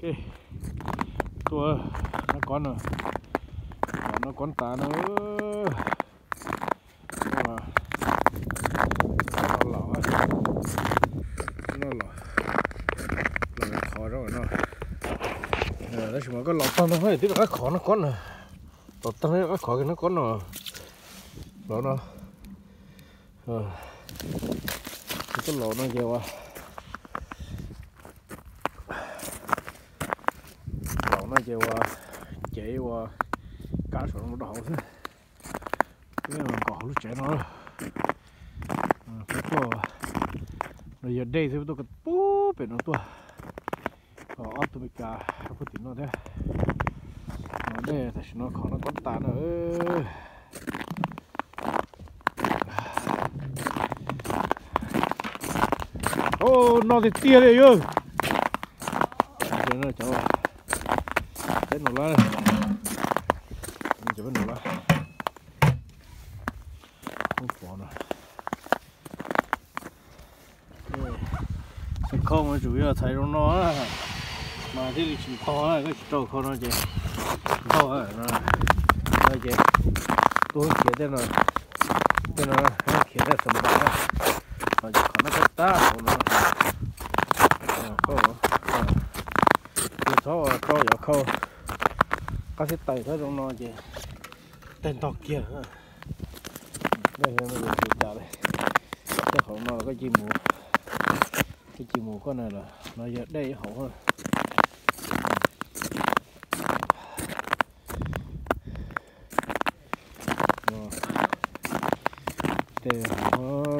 Ok, tuaj noj kob no, noj kob tas no, los, los, los qhov no. Tab sis mas koj los tag no twb rov qab khov noj kob no, los tag no rov qab khov noj kob no, los no, koj los no ces ua Zaum no ces ua cev ua kab saum no rau hauv xwb. Peb los nkaum hauv lub tsev no, peb tuaj no yog dej xwb, peb tuaj pub pem no tuaj. Ob tug Meskas puag tim no thiab. No dej tam sim no khov noj kob tas no. Noj tiag tiag li yog. Cov peb nus lab, cov peb nus lab, pov no. Xov khau mas tsuas yog txhais zoo no mas thiaj li tsis nqho, koj tsis rau khau no ces nqho. Ces tuaj khiav tej no, tej no khiav tej xas npas, no ces qhov no koj tab hauv no, koj txhob rau cov khau, qab xib tais txhob zoo no ces tag ntog kiag. Dej no yuav tsis tas li. Tej hauv no los koj cia mus, koj cia mus koj na, no yog dej ib hauv. Tej hauv.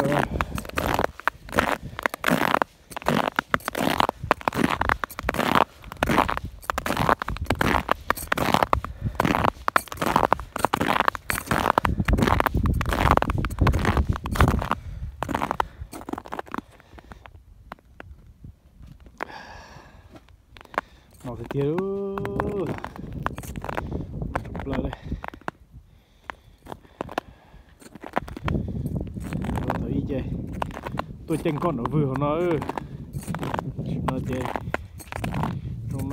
Noj tiag tiag, noj tshaj plaws li. Thaum ub ces tuaj ceeb koj nram vwg hauv no, no ces zoo no.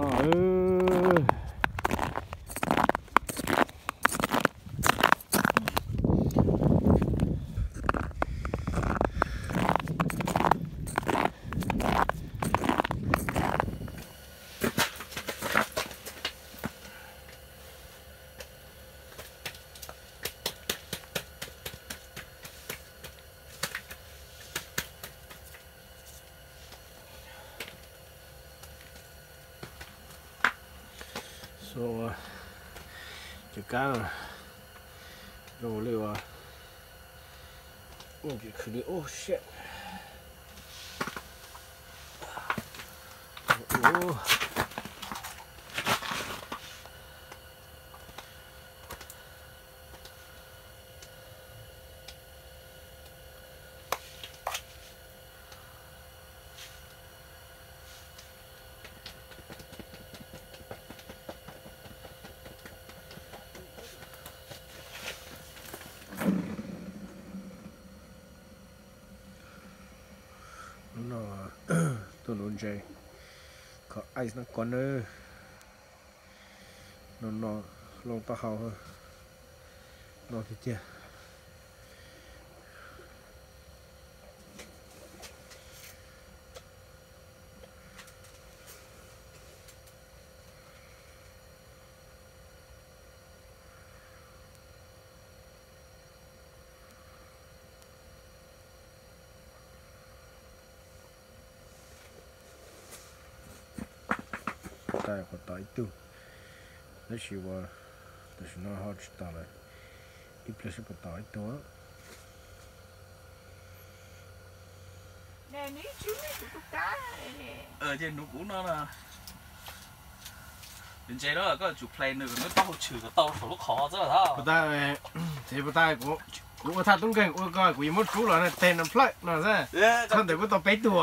Cov kab zoo li ua, khwv li, oh shit. Hnub no tuaj nuv ntses, kho ice noj kob nawb. No no, loo taub hau, no tiag tiag. Tais qhuav tau ib tug, tab sis uas tam sim no ho tsis tau lawm, ib pliag seb puas tau ib tug. Ces nuv kuv no na. Tus ntses no koj tsum play nws kom nws taub hau tshwm kom tau saum lub qhov xwb. Puas tau, txiv puas tau, kuv ua thaj tub nkeeg ua ko kuv yuav muab rub los teg no plawg no xwb. Txog ntawm kuv tau peb tug.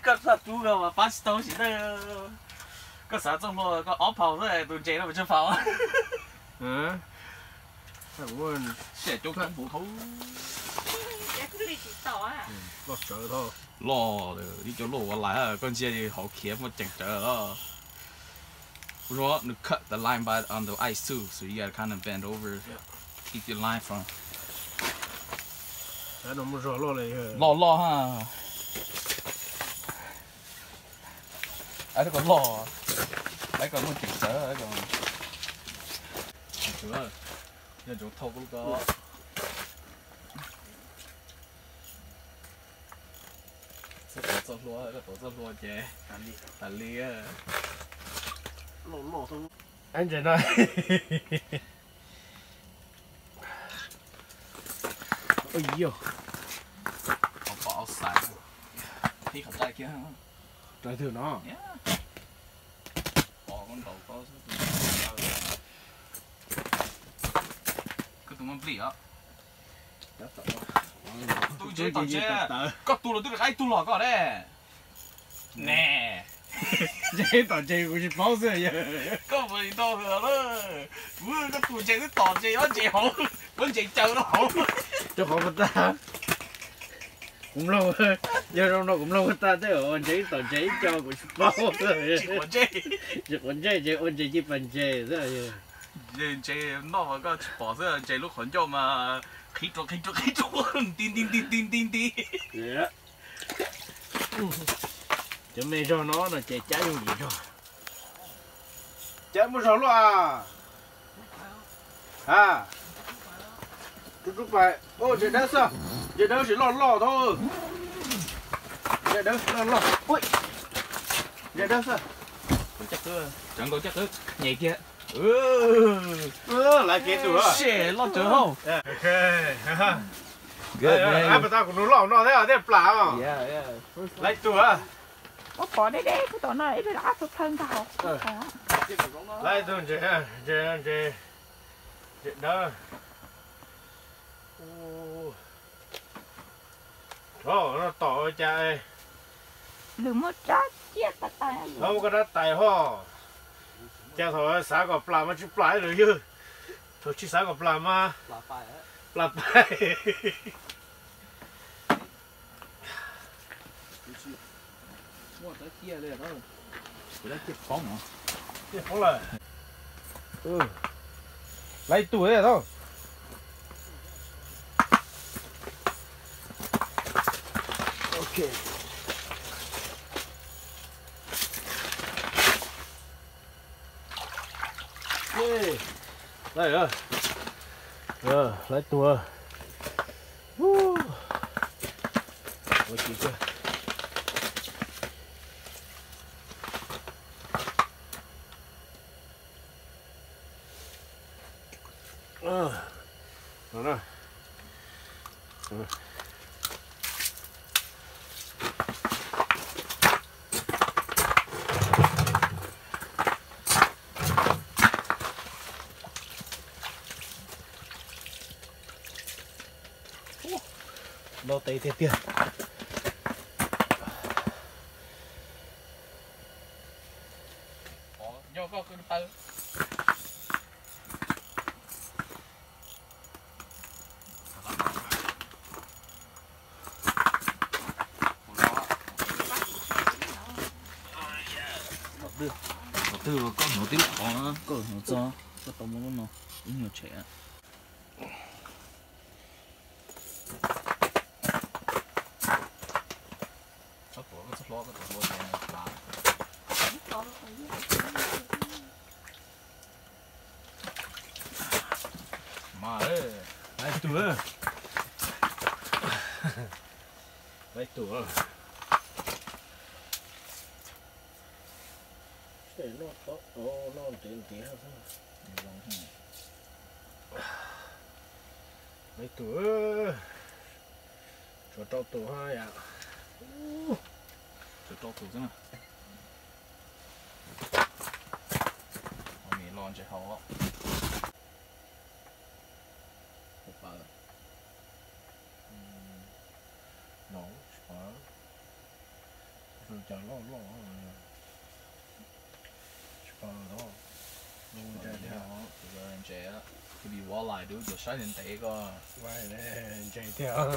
Koj thaj tub ko mas pab tsis tau sim neej. Koj xav txoj hlua koj ob phaus xwb, tus ntses no mas tsawg phaus. Sij hawm coob coob puv thaub. Loj tsawv thaub. Loj, ib co luaj ua lais, koj ntsia hauv khiav muaj ceem tsawv os. Bro, to cut the line by on the ice too, so you gotta kind of bend over, keep your line from. Loj loj ha. Ai, kom loj, ai, kom muaj ceem sawv, ai, kom. Nyob ntsoov thauj koj lub ko. Txhob tuav txoj hlua, koj tuav txoj hlua ces tas li. Ntses no. Ua yog. Pom outside. Qhib qhov ncauj kiag. Raws twg no? Pom koj ntaus koj xwb. Koj tus muaj nplij os. Tus ntses tom ntses, koj tus los twb rov qab ib tug los koj ne. Ne. Ntses tom ntses kuv tsis paub xwb yog. Koj puas tau hwm lawm? Kuv koj tus ntses twb tom ntses ob ntses hauv, muab ntses caw rau hauv. Rau qhov puas tag. Kuv mloog, yog zoo no kuv mloog tag tej ua ntses ib tom ntses ib co kuv tsis paub. Tsis quav ntsej, tsis quav ntsej ces ua ntses ci pas ntses xwb. Ntses noj mas koj tsis pom xwb, ntses lub qhov ncauj mas qhib rau qhib rau qhib rau nti nti nti nti nti nti. Cov me zog no no ces cab yooj yim zog. Cab muaj zog luaj a. Ha. Rub rub pais. Ntses dawb xwb. Ntses dawb sim loj loj tau. Ntses dawb loj loj. Ntses dawb xwb. Cov nkaus caj qwb nyem kiag. Laiv kev tus. Loj tsawv hauj. Laiv pas tau kuv nus loj no thiab thiaj plam. Laiv tus. Ua pom deb deb kuv tom no ib pliag rov qab plhaw plhaw nkag hauv. Laiv tus ntses, ntses, ntses dawb. Tov no tom ua cas lwm muaj rab ciaj tas tas. Muaj koj rab tais hos. Cas thaum xav kom plam mas tsis plam ib lwm yog. Thaum tsis xav kom plam mas plam pais. Laiv tus tau. Laiv tus. Nto tes tiag tiag. Nco koj qw taw. Qhov twg koj hnav tib lub qhov na, koj hnav txog koj tau muaj lub no, ib nyuag tshem. Mas, laiv tus, laiv tus. Noj ntev ntev xwb. Laiv tus, tshuav rau tus ha yom. Tshuav rau tus xwb na. Ho nim los ntses hauv. Puas pawv? No, tsis pawv. Tus cas loj loj. Tsis pawv os. Ntses thiab. Tus ntses, tus walleye dude, cov saib ntev ntev ko. Ntses thiab.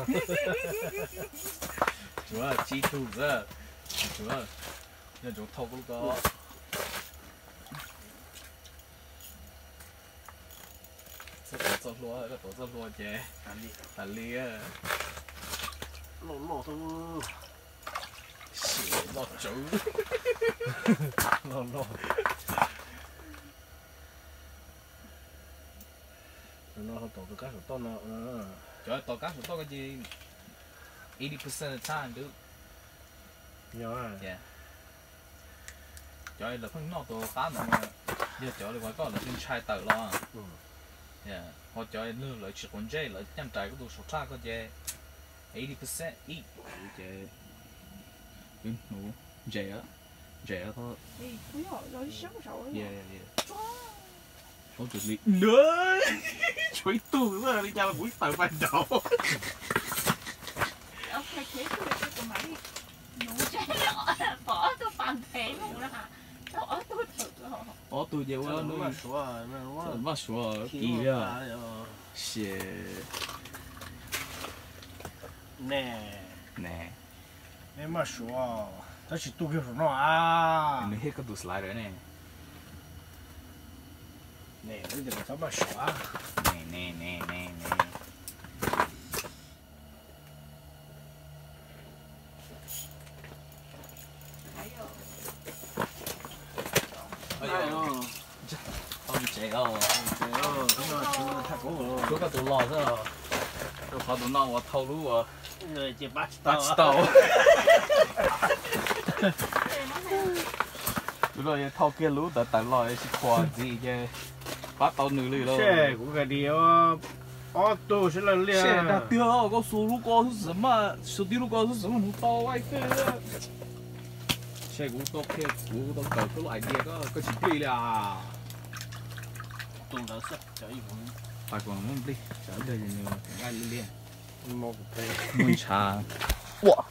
Tsuav tsib tug xwb. Tsuav, nco ntsoov thauj koj lub ko. Txoj hlua, koj tuav txoj hlua ces tas li. Loj loj, sim loj tsawv. Loj loj. No ho tom tus kab saum toj no. Cov tom kab saum toj ko ces eighty percent of the time, dude. Yog. Cov lawv pheej noj tus qab ntawd, yog cov li uas koj lawv pheej ntshai tawm los. Ho cov lawv tsis quav ntsej, lawv caj nraim koj tus saum raj ko ces eighty percent eat. Ces twb hnuv ntses, ntses. Tshuav ib tug xwb li cas los kuv tawm pais nraud. Ob tug ces ua maj suav kis li. Sia. Ne, maj suav, tab sis tu kiag saum no a. Nws hit koj tus slider ne. Ne, wb tias kom txhob maj suav. Ne, ne, ne, ne, ne. Tau tsev os. Rub koj tus los xwb. Rau qhov tus no uas thau lub uas pab tsis tau. Tus no yog thau kiag lub tawv tawv los tsis khuam ntxiv ces pab tau nws li lauj. Kuv ka di ob tug sib law liaj. Dag tiag, koj xuas lub ko xwb xwm maj, xuas tib lub ko xwb xwm maj mus tau ib tug. Seb kuv tau qhia, kuv tau kawm koj lub idea, koj tsis plig li as. Tus ntawd xwb, pais kuv muab plig, tsam ib pliag nws nqaij liaj liaj. Muaj ntshav. Ua.